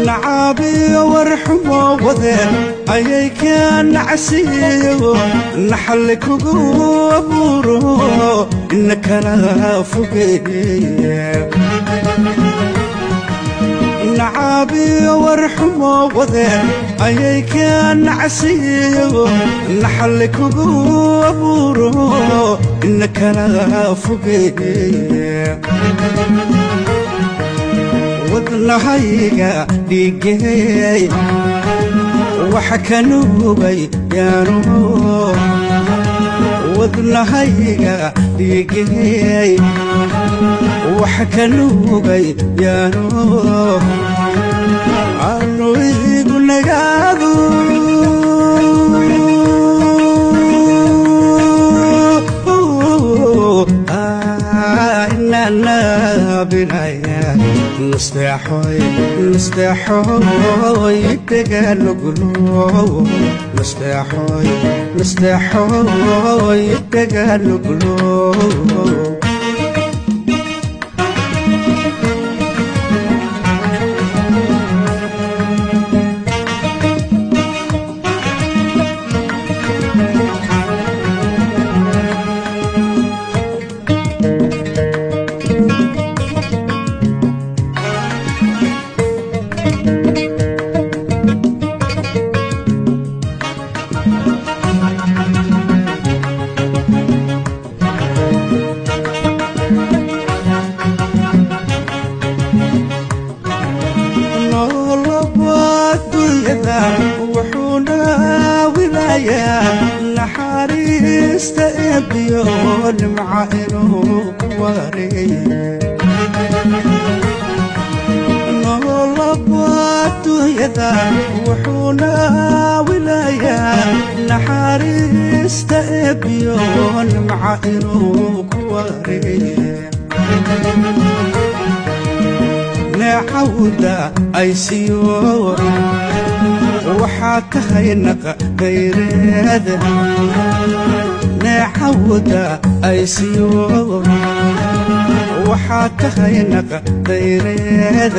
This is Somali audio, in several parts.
Nacaabiyo warxumo wade ayay ka nacsiiyo naxalli kugu abuuro ina kala fogeeye. Nacaabiyo warxumo wade ayay ka nacsiiyo naxalli kugu abuuro ina kala fogeeye. Wadnahayga dhiigey waxa kanuugay yaanu, wadnahayga dhiigey waxa kanuugay yaanu anu igu nagaadu. Inanabinaya nasteexoy, nasteexoy deganuglo, nasteexoy, nasteexoy deganuglo. Noloba adduunyada wuxuuna wilayaa naxariista eebbiyo nimca inuu ku wareeye. Noloba adduunyada wuxuuna wilayaa naxariista eebbiyo nimca inuu ku wareeye. Neecawda ay siiyo waxaa tahay naqa dayreed. Neecawda ay siiyo waxaa tahay naqa dayreed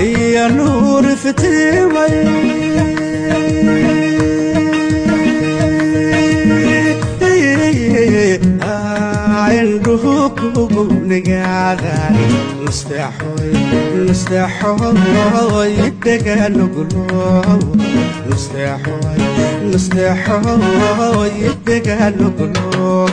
iyo nuur fitiimay. Indhuhu kugu nigaadaan, nasteexoy, nasteexoy deganuglo, nasteexoy, nasteexoy deganuglo.